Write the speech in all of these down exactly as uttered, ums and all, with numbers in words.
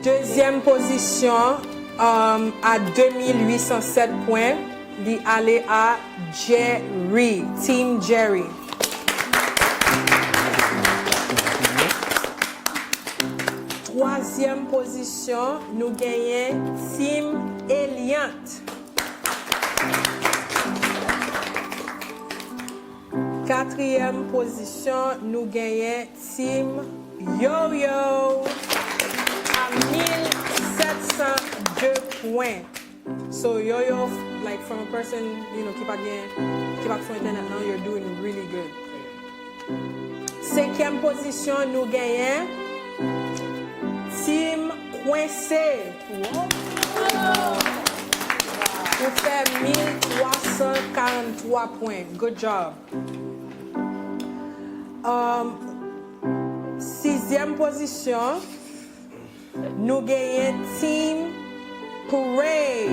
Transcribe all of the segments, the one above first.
Dezyèm pozisyon, um, a de mil uit san sèt pwen, li ale a Jerry, Team Jerry. Twazyèm pozisyon, nou genyen Team Eliant. Katriyèm pozisyon, nou genyen Team Yoyo a mil sèt san de pwen. So, Yoyo, like, from a person, you know, ki pa gen, ki pa sou entènèt lan, you're doing really good. Senkyèm pozisyon, nou genyen Team Kwense. Ou fè mil twa san karant twa pwen. Good job. Um, sizyèm pozisyon, nou genyen Team Prey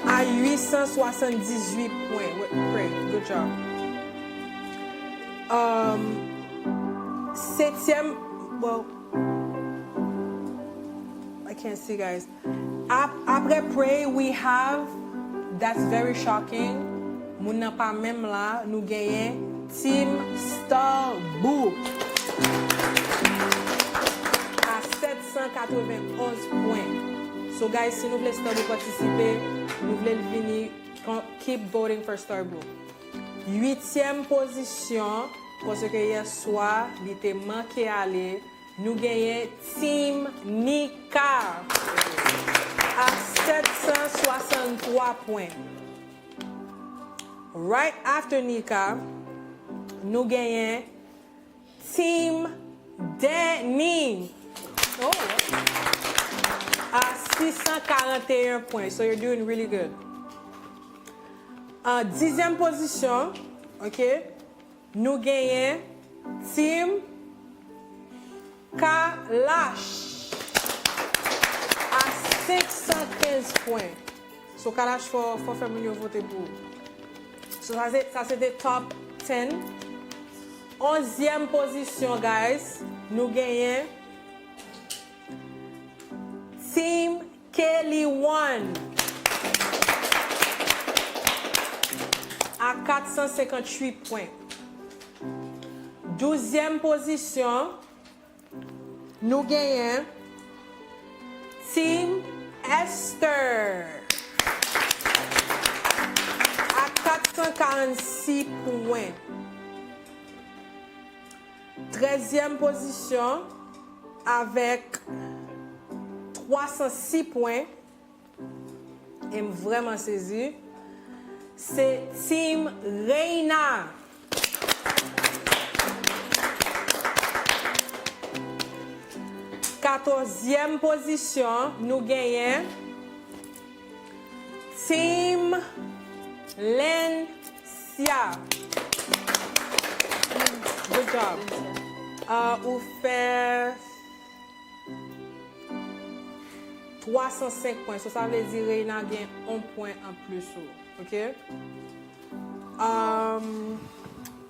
a uit san swasanndizwit pwen. Prey, good job. Um, setyèm, well, I can't see, guys. Ap-, apre Prey, we have That's Very Shocking. Moun nan pa menm la, nou genyen Team Starbook a sèt san katrevenonz pwen. So, guys, si nou vle Starbook patisipe, nou vle l vini, kon-, keep voting for Starbook. Uityèm pozisyon, paske yè swa, li te manke ale, nou genyen Team Nika a sèt san swasanntwa pwen. Right after Nika, nou genyen Team Danny. Oh. A sis san karanteyen pwen. So you're doing really good. An dizyèm pozisyon, ok, nou genyen Team Kalash a senk san kenz pwen. So, Kalash, fò, fò fè moun yo vote pou ou. So, sa se, sa se te top ten. Onzyèm pozisyon, guys, nou genyen Team Kelly One a kat san senkannwit pwen. Douzyèm pozisyon, nou genyen Team Esther a kat san karannsis pwen. Trèzyèm pozisyon avèk twa san sis pwen. E m vrèman sezi. Se Team Reina. Katòzyèm pozisyon, nou genyen Team Lencia. Good job. Ah, ou fè twa san senk pwen. So, sa vle di Reina gen yon pwen anplis ou. Ok? Um,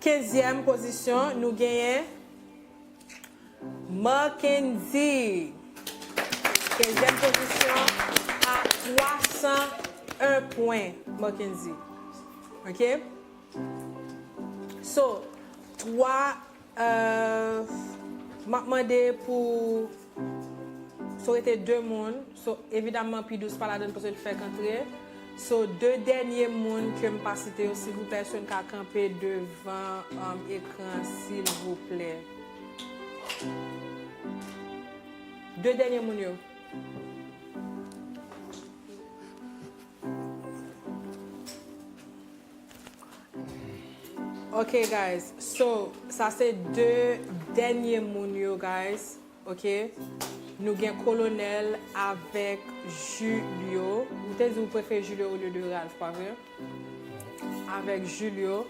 kenzyèm pozisyon, nou genyen Mackenzie. Kenzyèm pozisyon a twa san en pwen, Mackenzie. Ok? So, twa, euh, m ap mande pou, so, rete de moun. So, evidamman, pi dous pa ladan l paske l fèk antre. So, de dènye moun ke m pa site yo, silvouplè, èske n ka kanpe devan, um, ekran, silvouplè? De dènye moun yo. Ok, guys. So, sa se de dènye moun yo, guys. Ok? Nou gen Kolonèl avèk Julio. Ou te di ou prefere Julio olye de Ralph, pa vre? Avèk Julio.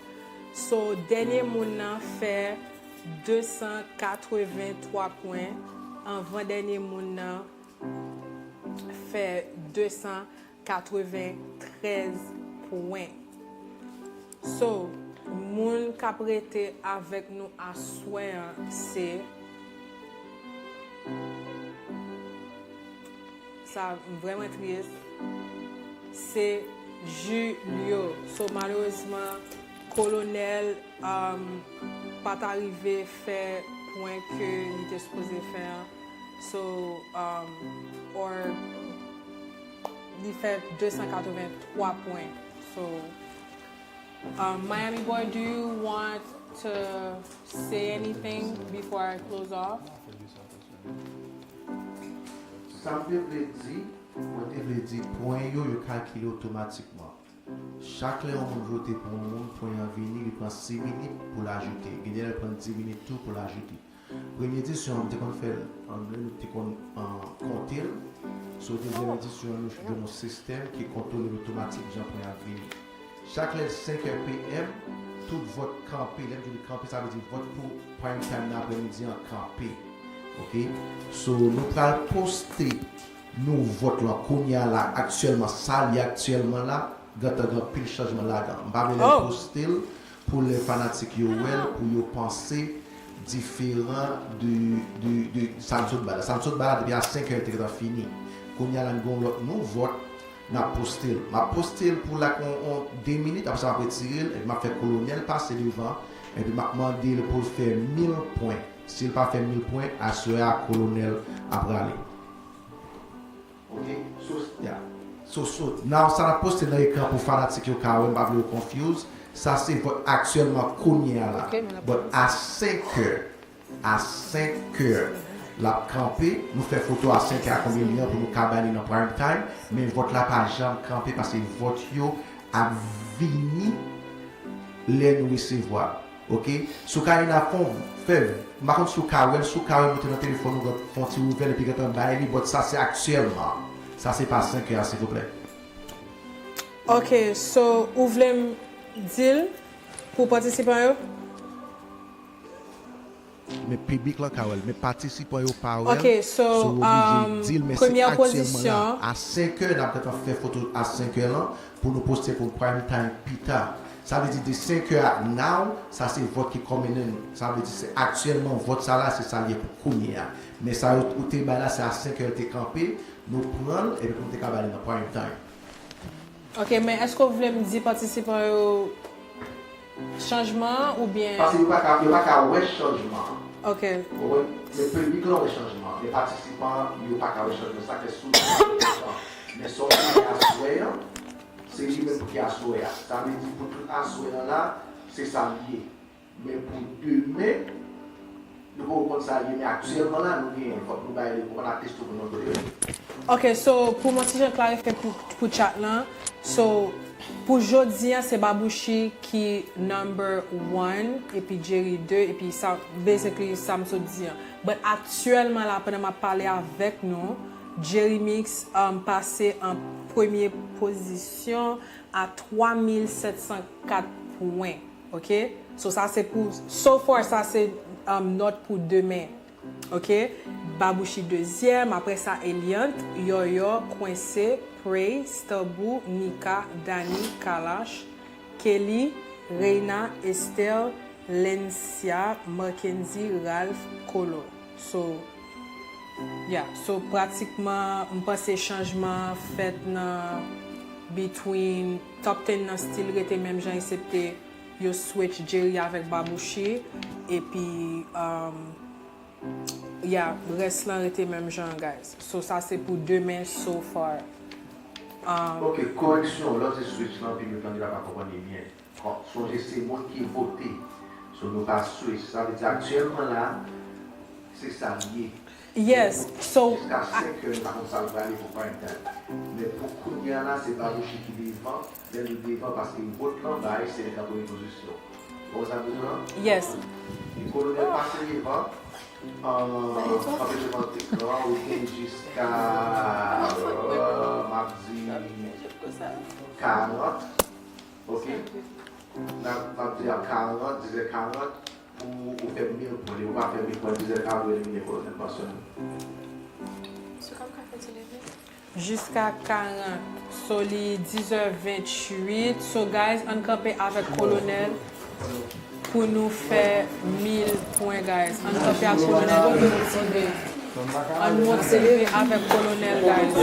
So, dènye moun nan fè de san katrevenntwa pwen. Anvan dènye moun nan fè de san katreventrèz pwen. So, moun k ap rete avèk nou aswè an se sa m vrèman tris, se Julio. So, malerezman, Kolonèl, um, pa ta rive fè pwen ke li te sipoze fè an. So, um, or, li fè de san katrevenntwa pwen. So, um, Miami Boy, do you want to say anything before I close off? Sa m te vle di, mwen te vle di pwen yo, yo kalkile otomatikman. Chak lè yon moun vote pou yon moun, pwen an vini, li pran sis minit pou l ajoute. Gen de lè l pran dis minit tou pou l ajoute. Premye edisyon an, m te konn fè l an men, nou te konn konte l. So, dezyèm edisyon an, nou jwenn yon sistèm ki kontwole l otomatik jan pwen an vini. Chak lè l senk è PM, tout vòt kanpe. Lè m di li kanpe, sa vle di vòt pou prime time nan aprèmidi an kanpe. Oke? So, nou pral poste nou vòt lan kounye a la, aktyèlman, sa l ye aktyèlman la, gentan gen anpil chanjman ladan. M pa vle lè m poste l pou lè fanatik yo wè l, pou yo panse diferan de, de, de sa m sot ba la. Sa m sot ba la depi a senk è te gentan fini. Kounye a la n gen yon lòt nou vòt, n ap poste l. M ap poste l pou like on, on de minit, apre sa m ap retire l, epi m ap fè Kolonèl pase devan, epi m ap mande l pou l fè mil pwen. Si l pa fè mil pwen, aswè a Kolonèl ap rale. Ok, so, yeah. So, so, now sa n ap poste nan ekran pou fanatik yo ka wè, m pa vle yo confuse. Sa se vòt aktyèlman kounye a la. But a senk è, a senk è, l ap kanpe. Nou fè foto a senk è a konbyen li an pou nou ka bay li nan prime time. Men vòt la pa janm kanpe paske vòt yo ap vini lè nou resevwa l. Ok? Si w ka enafon, fè, m pa konn si w ka wè l, si w ka wè l, monte nan telefòn ou, fè yon ti ouvè l epi gentan bay li, but sa se aktyèlman. Sa se pa senk è a, silvouplè. Ok, so, ou vle m di l pou patisipan yo? Men piblik lan ka wè l, men patisipan yo pa wè l. Ok, so, so, ou oblije di l, men se aktyèlman la. A senk è, n ap gentan fè foto a senk è lan pou nou poste pou prime time pita. Sa vle di de senk è a now, sa se vòt ki kòmannen nou. Sa vle di se aktyèlman vòt sa la, se sa l ye pou kounye a. Men sa yo ou te bay la, se a senk è l te kanpe, nou pran l, epi pou nou te ka bay li nan prime time. Ok, men èske w vle m di patisipan yo chanjman an oubyen? Paske yo pa ka, yo pa ka wè chanjman an. Ok. Ou konprann? Men piblik lan wè chanjman an. Men patisipan yo pa ka wè chanjman. Sa fè sou li pa enpòtan. Men sa w fè aswè an, se li menm pou ki aswè a. Sa vle di pou tout aswè an la, se sa l ye. Men pou demen, nou poko konn sa l ye, men aktyèlman la, nou genyen, fòk nou bay li, ou konprann, ateste pou nou kote. Ok, so, pou mwen ti jan klarifye pou, pou chat lan, so, pou jodi an, se Babouchi ki number one, epi Jerry de, epi sa, basically, sa m sot di an. But aktyèlman la, pandan m ap pale avèk nou, Jerry Mix, um, pase an premye pozisyon a twa mil sèt san kat pwen. Ok? So, sa se pou, so far, sa se, um, nòt pou demen. Ok? Babouchi dezyèm, apre sa, Eliante, Yòyò, Kwense, Prey, Starboo, Nika, Dani, Kalash, Kelly, Reina, Estelle, Lencia, Marckendy, Ralph, Kolo. So, yeah. So, pratikman, m panse chanjman an fèt nan between top ten nan still rete menm jan, eksepte yo switch Jerry avèk Babouchi. Epi, um, yeah, rès lan rete menm jan, guys. So, sa se pou demen so far. Um, Ok, koreksyon, lè w di switch lan, piblik lan gentan pa konprann li byen. Bon, sonje se moun ki vote. So, nou pa switch. Sa vle di aktyèlman la, se sa l ye. Yes, so, Jiska senk è, nou pa konn sa l prale pou prime time. Men pou kounye a la, se Babouchi ki devan. Lè nou devan, paske vòt lan bay, se li k an premye pozisyon. Ou konprann sa m di w lan? Yes. E Kolonèl pase devan, an, kanpe devan ekran, ou gen jiska, euh, m ap di, karant. Ok? N ap, n ap di a karant, diz è karant, pou ou fè mil pwen. Depi ou pa fè mil pwen, diz è karant, ou elimine Kolonèl Pansyon. Jiska karant. So, li diz è venntuit. So, guys, ann kanpe avèk Kolonèl pou nou fè mil pwen, guys. Ann kanpe ak Kolonèl pou nou tire. Ann monte avèk kolonèl, guys.